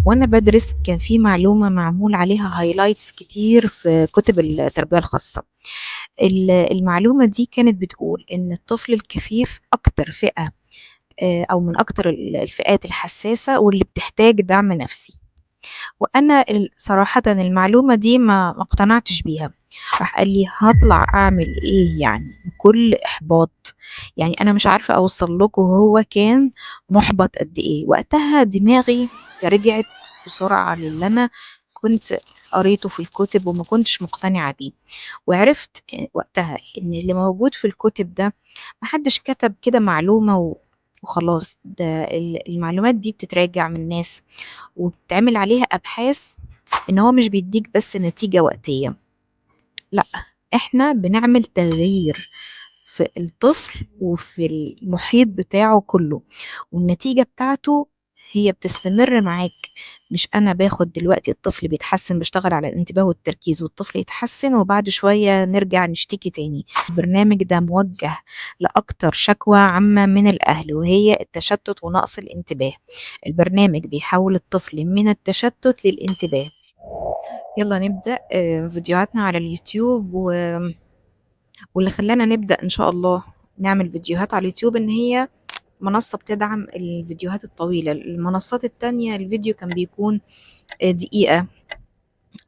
وأنا بدرس كان في معلومة معمول عليها highlights كتير في كتب التربية الخاصة. المعلومة دي كانت بتقول إن الطفل الكفيف أكتر فئة، أو من أكتر الفئات الحساسة واللي بتحتاج دعم نفسي. وأنا صراحة المعلومة دي ما اقتنعتش بيها. راح قال لي هطلع أعمل إيه يعني؟ بكل إحباط، أنا مش عارفة أوصل لكم هو كان محبط قد إيه. وقتها دماغي رجعت بسرعة للي أنا كنت قريته في الكتب وما كنتش مقتنعة بيه، وعرفت وقتها إن اللي موجود في الكتب ده محدش كتب كده معلومة وخلاص، ده المعلومات دي بتتراجع من ناس وبتعمل عليها أبحاث، إن هو مش بيديك بس نتيجة وقتية، لا إحنا بنعمل تغيير في الطفل وفي المحيط بتاعه كله، والنتيجة بتاعته هي بتستمر معاك. مش أنا باخد دلوقتي الطفل بيتحسن، بشتغل على الانتباه والتركيز والطفل يتحسن وبعد شوية نرجع نشتكي تاني. البرنامج ده موجه لأكتر شكوى عامة من الأهل، وهي التشتت ونقص الانتباه. البرنامج بيحول الطفل من التشتت للانتباه. يلا نبدأ، فيديوهاتنا على اليوتيوب، واللي خلانا نبدأ إن شاء الله نعمل فيديوهات على اليوتيوب إن هي منصة بتدعم الفيديوهات الطويلة. المنصات التانية الفيديو كان بيكون دقيقة،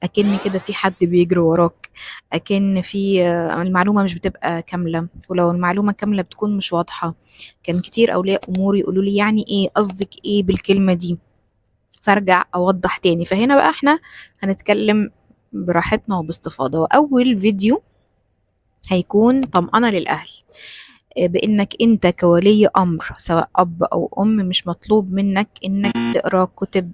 أكن كده في حد بيجري وراك، أكن في، المعلومة مش بتبقى كاملة، ولو المعلومة كاملة بتكون مش واضحة. كان كتير أولياء أمور يقولوا لي يعني إيه قصدك إيه بالكلمة دي، فارجع أوضح تاني. فهنا بقى إحنا هنتكلم براحتنا وباستفاضة. وأول فيديو هيكون طمأنة للأهل، بإنك أنت كولي أمر سواء أب أو أم مش مطلوب منك إنك تقرأ كتب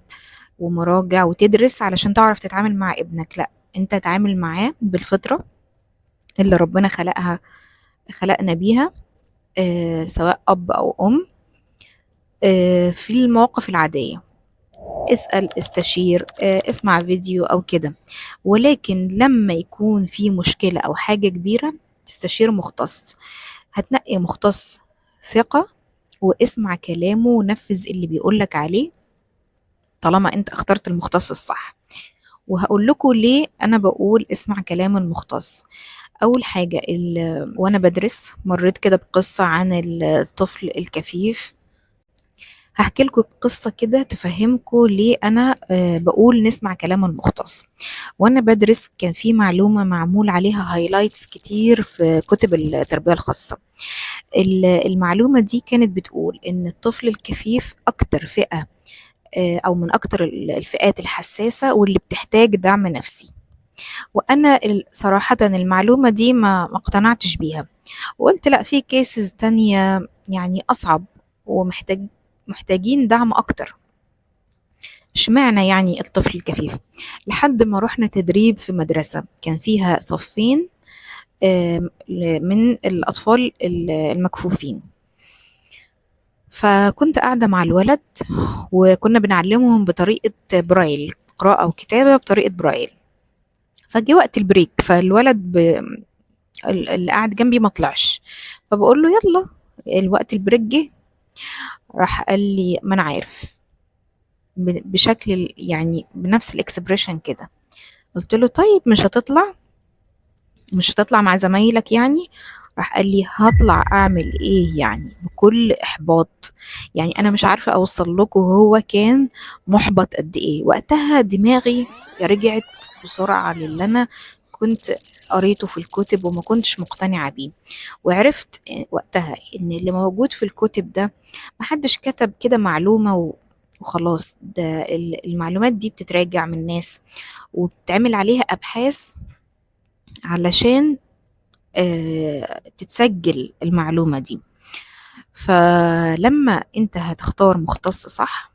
ومراجع وتدرس علشان تعرف تتعامل مع ابنك، لا أنت تتعامل معاه بالفطرة اللي ربنا خلقنا بيها، سواء أب أو أم، في المواقف العادية. اسأل، استشير، اسمع فيديو أو كده. ولكن لما يكون في مشكلة أو حاجة كبيرة تستشير مختص. هتنقي مختص ثقة واسمع كلامه ونفذ اللي بيقولك عليه طالما انت اخترت المختص الصح. وهقول لكم ليه انا بقول اسمع كلام المختص. اول حاجة، وانا بدرس مريت كده بقصة عن الطفل الكفيف. هحكي لكم قصة كده تفهمكم ليه أنا، بقول نسمع كلام المختص. وأنا بدرس كان في معلومة معمول عليها highlights كتير في كتب التربية الخاصة. المعلومة دي كانت بتقول إن الطفل الكفيف أكتر فئة، أو من أكتر الفئات الحساسة واللي بتحتاج دعم نفسي. وأنا صراحة المعلومة دي ما اقتنعتش بيها، وقلت لا في cases تانية أصعب ومحتاج محتاجين دعم أكتر، اشمعنى الطفل الكفيف؟ لحد ما رحنا تدريب في مدرسة كان فيها صفين، من الأطفال المكفوفين. فكنت قاعدة مع الولد وكنا بنعلمهم بطريقة برايل، قراءة وكتابة بطريقة برايل. فجي وقت ال break، فالولد اللي قاعد جنبي ما طلعش، فبقول له يلا الوقت ال break جه. راح قال لي ما انا عارف، بشكل بنفس ال expression كده. قلت له طيب مش هتطلع مع زمايلك يعني؟ راح قال لي هطلع اعمل ايه يعني؟ بكل احباط، انا مش عارفه اوصل لكم هو كان محبط قد ايه. وقتها دماغي رجعت بسرعه للي انا كنت قريته في الكتب وما كنتش مقتنعه بيه، وعرفت وقتها ان اللي موجود في الكتب ده محدش كتب كده معلومه وخلاص، ده المعلومات دي بتتراجع من ناس وبتعمل عليها أبحاث علشان، تتسجل المعلومة دي. فلما انت هتختار مختص صح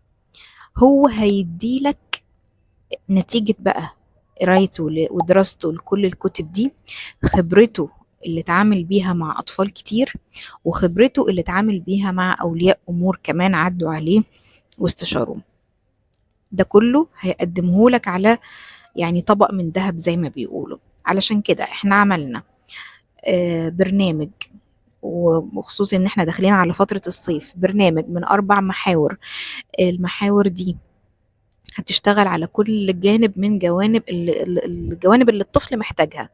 هو هيديلك نتيجة بقى قرايته ودراسته لكل الكتب دي، خبرته اللي اتعامل بيها مع أطفال كتير، وخبرته اللي اتعامل بيها مع أولياء أمور كمان عدوا عليه واستشاروه. ده كله هيقدمه لك على طبق من ذهب زي ما بيقولوا. علشان كده احنا عملنا، برنامج، وخصوصي ان احنا داخلين على فترة الصيف، برنامج من 4 محاور. المحاور دي هتشتغل على كل جانب من جوانب الجوانب اللي الطفل محتاجها،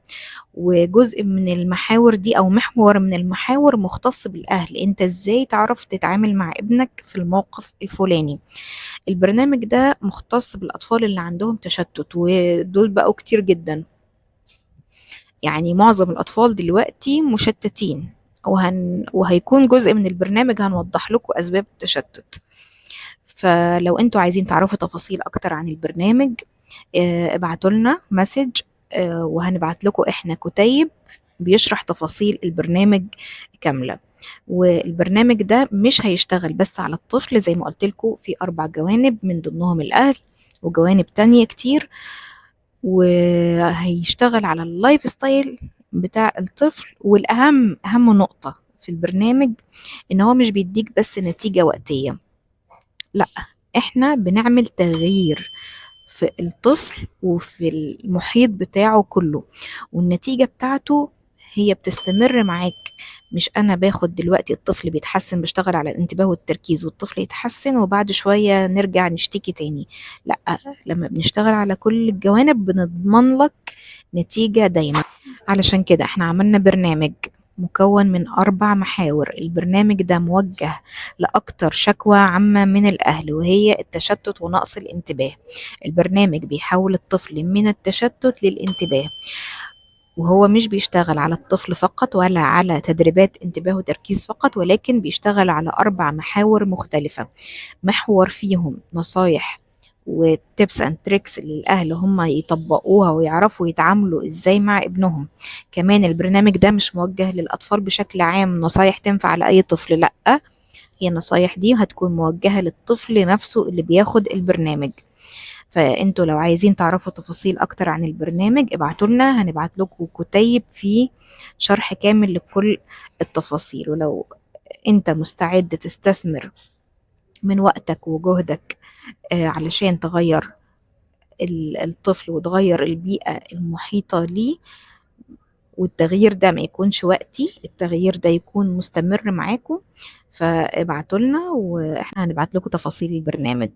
وجزء من المحاور دي أو محور من المحاور مختص بالأهل، أنت إزاي تعرف تتعامل مع ابنك في الموقف الفلاني. البرنامج ده مختص بالأطفال اللي عندهم تشتت، ودول بقوا كتير جدا، يعني معظم الأطفال دلوقتي مشتتين، وهيكون جزء من البرنامج هنوضح لكم أسباب التشتت. فلو انتوا عايزين تعرفوا تفاصيل أكتر عن البرنامج، ابعتوا لنا message، وهنبعت لكم احنا كتيب بيشرح تفاصيل البرنامج كاملة. والبرنامج ده مش هيشتغل بس على الطفل، زي ما قلت لكم في 4 جوانب من ضمنهم الأهل وجوانب تانية كتير، وهيشتغل على ال lifestyle بتاع الطفل. والأهم، أهم نقطة في البرنامج إن هو مش بيديك بس نتيجة وقتية، لا، إحنا بنعمل تغيير في الطفل وفي المحيط بتاعه كله، والنتيجة بتاعته هي بتستمر معاك. مش أنا باخد دلوقتي الطفل بيتحسن، بشتغل على الانتباه والتركيز والطفل يتحسن وبعد شوية نرجع نشتكي تاني، لا، لما بنشتغل على كل الجوانب بنضمن لك نتيجة دايما. علشان كده احنا عملنا برنامج مكون من 4 محاور. البرنامج ده موجه لأكتر شكوى عامة من الأهل، وهي التشتت ونقص الانتباه. البرنامج بيحول الطفل من التشتت للانتباه، وهو مش بيشتغل على الطفل فقط ولا على تدريبات انتباه وتركيز فقط، ولكن بيشتغل على 4 محاور مختلفة. محور فيهم نصايح و tips and tricks للأهل هم يطبقوها ويعرفوا يتعاملوا إزاي مع ابنهم. كمان البرنامج ده مش موجه للأطفال بشكل عام، نصايح تنفع لأي طفل، لأ، هي النصايح دي هتكون موجهة للطفل نفسه اللي بياخد البرنامج. فانتوا لو عايزين تعرفوا تفاصيل اكتر عن البرنامج ابعتوا لنا، هنبعت لكم كتيب فيه شرح كامل لكل التفاصيل. ولو انت مستعد تستثمر من وقتك وجهدك، علشان تغير الطفل وتغير البيئة المحيطة ليه، والتغيير ده ما يكونش وقتي، التغيير ده يكون مستمر معاكم، فابعتوا لنا واحنا هنبعت لكم تفاصيل البرنامج.